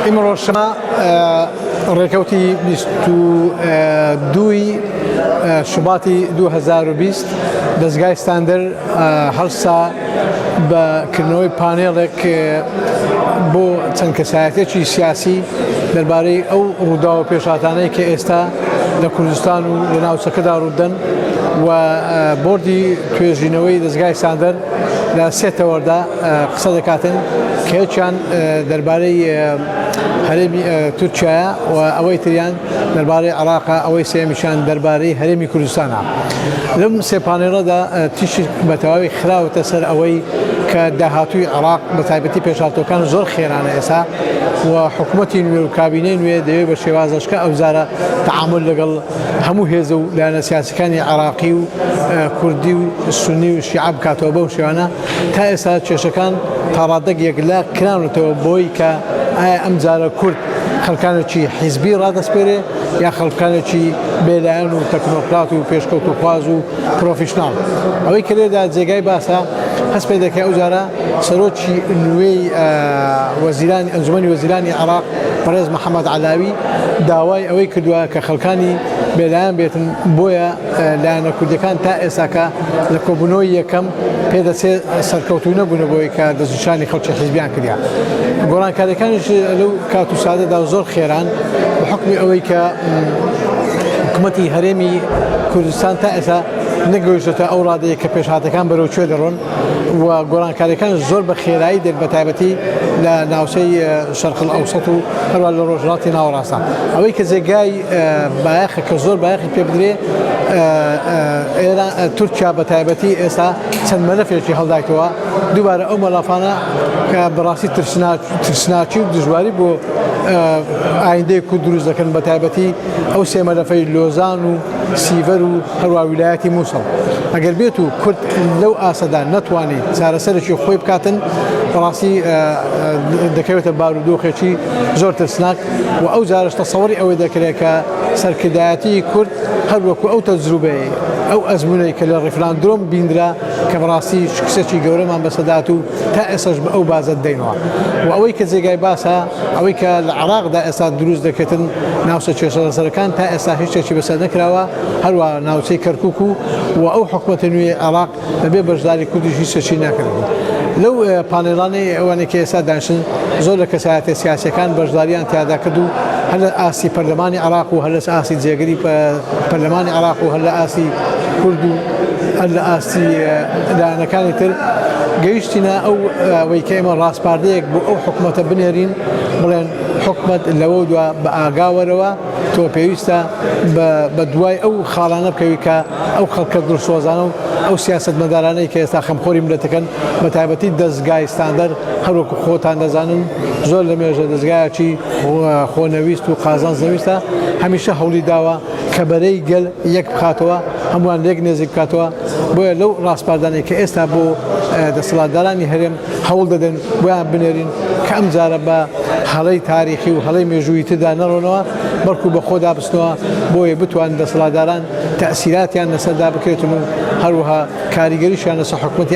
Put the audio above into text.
ئیمڕۆ شەمە ڕێکەوتی 22 ی شوباتی 2020 دەزگای ستاندەر هەڵسا بە کردنەوەی پانێڵێک بۆ چەند کەسایەتێکی سیاسی دەربارەی ئەو ڕووداوە پێشهاتانەی کە ئێستا لە کوردستان و لە ناوچەکەدا ڕوودەن و بۆردی توێژینەوەی دەزگای ستاندەر لە سێ تەوەردا قسە دەکاتن کە یەکیان دەربارەی هەرێمی تورکیایە و ئەوەی تریان دەربارەی عراقە ئەوەی سێمیشان دەربارەی هەرێمی کوردستانە لەم سێ پانێڵەدا تیشک بە تەواوی خراوەتە سەر ئەوەی کە داهاتووی عراق بە تایبەتی پێشهاتەکان زۆر خێرانە ئێستا و حکوومەتی نوێ و کابینەی نوێ دەوێت بە شێوازەشکە ئەوجارە تەعامل لەگەڵ هەموو هێز و لایەنە سیاسەکانی عراقی و کوردی و سونی و شیعە بکاتەوە بەو شێوانە تا ئێستا کێشەکان تاڕادەک یەکلا کراونەتەوە بۆی کە ئایا ئەم جارە کورد خەڵکانێکی حیزبی ڕادەسپێرێ یا خەڵکانێکی بێلایەن و تەکنۆکرات و پێشکەوتوخواز و پرۆفیشناڵ. ئەوەی کە لێرەدا جێگای باسە هەست پێ دەکەی ئەو جارە سەرۆکی نوێی وەزیرانی ئەنجومەنی وەزیرانی عێراق بەڕێز محەممەد عەلاوی داوای ئەوەی کردووە کە خەڵکانی بێلایەن بێتن بۆیە لایەنە کوردیەکان تا ئێستاکە لە کۆبوونەوەی یەکەم پێدەچێت سەرکەوتوو نەبوونە بۆی کە دەستنیشانی خەڵکی حیزبیان کردیا. گۆڕانکاریەکانیش لەو کات و ساتەدا زۆر خێران بە حوکمی ئەوەی کە حکوومەتی هەرێمی کوردستان تا ئێستا نەگەیشتە ئەو ڕادەیە کە پێشهاتەکان بەرەو کوێ دەڕۆن و گۆڕانکاریەکان زۆر بە خێرایی دێت بە تایبەتی لە ناوچەی شەرق ئەوسەت و هەروە لە ڕۆژهەڵاتی ناوەڕاستە ئەوەی کە جێگای بایەخە کە زۆر بایەخی پێ بدرێ ئێران تورکیا بە تایبەتی ئێستا چەند مەلەفێکی هەڵدایتەوە دووبارە ئەو مەلافانە کە بەڕاستی ترسناکی و دژواری بۆ ئایندەی کورد دروست دەکەن بە تایبەتی ئەو سێ مەلەفەی لۆزان و سیڤەر و هەروە ویلایەتی مووسڵ ئەگەر بێت و کورد لەو ئاسەدا نەتوانێت چارەسەرێکی خۆی بکاتن بەڕاستی دەکەوێتە بارودۆخێکی زۆر ترسناک و ئەو جارش تەسەوری ئەوەی دەکرێت کە سەرکردایەتی کورد هەر وەکو ئەو تەجروبەیە ئەو ئەزمونەی کە لە ڕیفراندرۆم بیندرا کە بەڕاستی شکستێکی گەورەمان بەسەدات و تا ئێستاش بە ئەو بازە دەینەوە و ئەوەی کە جێگای باسە ئەوەی کە لە عێراقدا ئێستا دروست دەکرێتن ناوچە کێشە لەسەرەکان تا ئێستا هیچ شتێکی بەسەر نەکراوە هەروە ناوچەی کەرکک و و ئەو حکومەتە نوێی عێراق بەبێ بەشداری کوردیش هیچ شتێکی ناکرێت لەو پانێڵانەی ئەوانەی کە ئێستا دانیشتن زۆر لە کەسایەتە سیاسیەکان بەشداریان تیادا کرد و هەر لە ئاستی پەرلەمانی عێراق و هەر لە ئاستی جێگری پەرلەمانی عێراق و هەر لە ئاستی کورد و هەر لە ئاستی لایەنەکانی تر گەیشتینە ئەو ئەوەی کە ئێمە ڕاسپاردەیەک بۆ ئەو حکومەتە بنێرین بڵێن حکومەت لەوە دوا بە ئاگاوەرەوە تۆ پێویستە بە دوای ئەو خاڵانە بکەوی کە ئەو خەڵکە دڵسۆزانە و ئەو سیاسەتمەدارانەی کە ئێستا خەمخۆری ملەتەکەن بە تایبەتی دەزگای ستاندەر هەروەکو خۆتان دەزانن زۆر لە مێژە دەزگایەکی خۆنەویست و قازانج نەویستە هەمیشە هەوڵی داوە کە بەرەی گەل یەک بخاتەوە هەمووان لێک نێزیک بکاتەوە بۆیە لەو ڕاسپاردانەی کە ئێستا بۆ دەسەڵاتدارانی هەرێم هەوڵ دەدەن بۆیان بنێرین کە ئەم جارە بە هەڵەی تاریخی و هەڵەی مێژوویی تردا نەڕۆنەوە بەڵکو بە خۆدا بچنەوە بۆیە بتوان دەسەڵاتداران تەئسیراتیان لەسەردا بکرێتن و هەروەها کاریگەریشیان لەسەر حکومەتی.